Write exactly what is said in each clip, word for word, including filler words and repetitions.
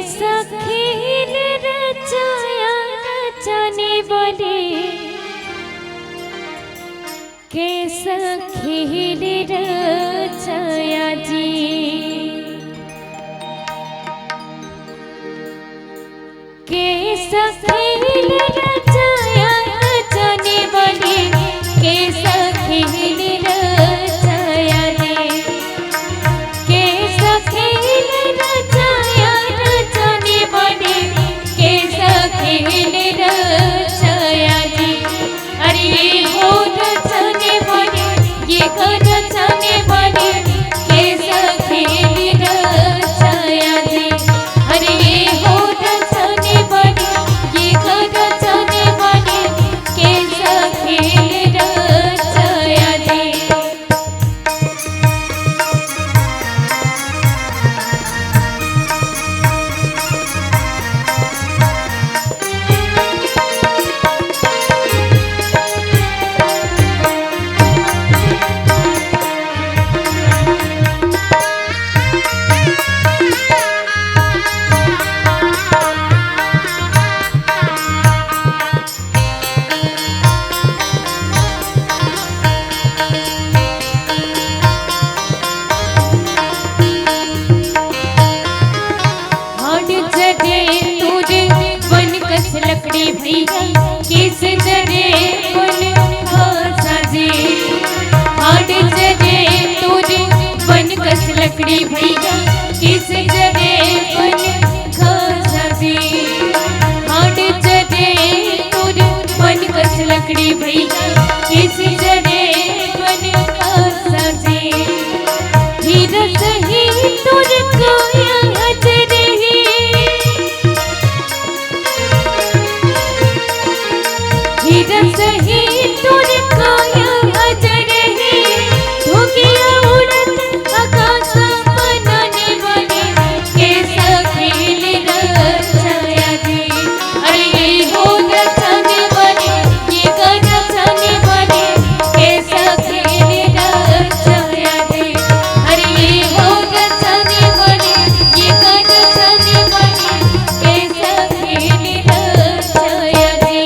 सखी ले रचाया रचने बने, के सखी ले रचाया जी, के सखी ले रचाया रचने बने, के सखी ले रचाया जी। के सखी ले रचाया रचने बने, के सखी ले रचाया जी। अरे ये हो रचने बने, ये कर रचने बने, के सखी ले रचाया जी। अरे ये हो रचने बने, ये कर रचने बने, के सखी ले रचाया जी। हाड़ जरे तोरे बन कस लकड़ी भैया, केस जरे बन घासा जी। हाड़ जरे तोरे बन कस लकड़ी भैया, केस जरे बन घासा जी। हाड़ जरे तोरे बन कस लकड़ी भैया, केस जरे बन घासा जी। हीरा सही तोर काया अजरही। हीरा सही तोर काया अजरही। धोगिया उड़त आकाश बनाने बने, के सखी ले रचाया जी। अरे ये हो रचने बने, ये कर रचने बने, के सखी ले रचाया जी। अरे ये हो रचने बने, ये कर रचने बने, के सखी ले रचाया जी।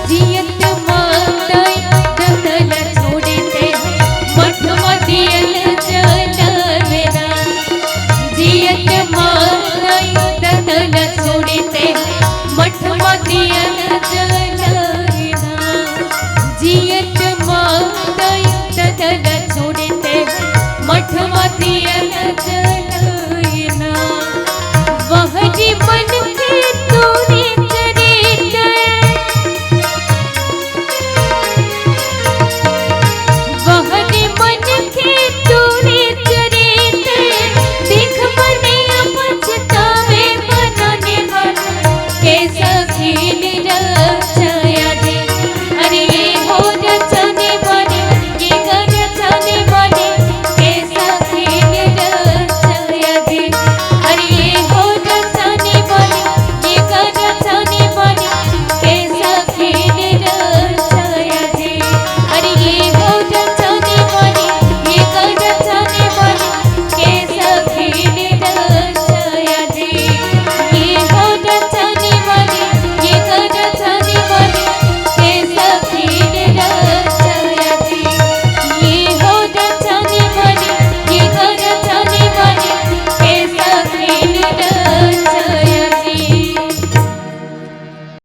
जियत माता दतल छोड़ते, मठ मतियल चलवेना। जियत माता दतल छोड़ते, मठ मतियल चलवेना। जियत माता दतल छोड़ते, मठ मतियल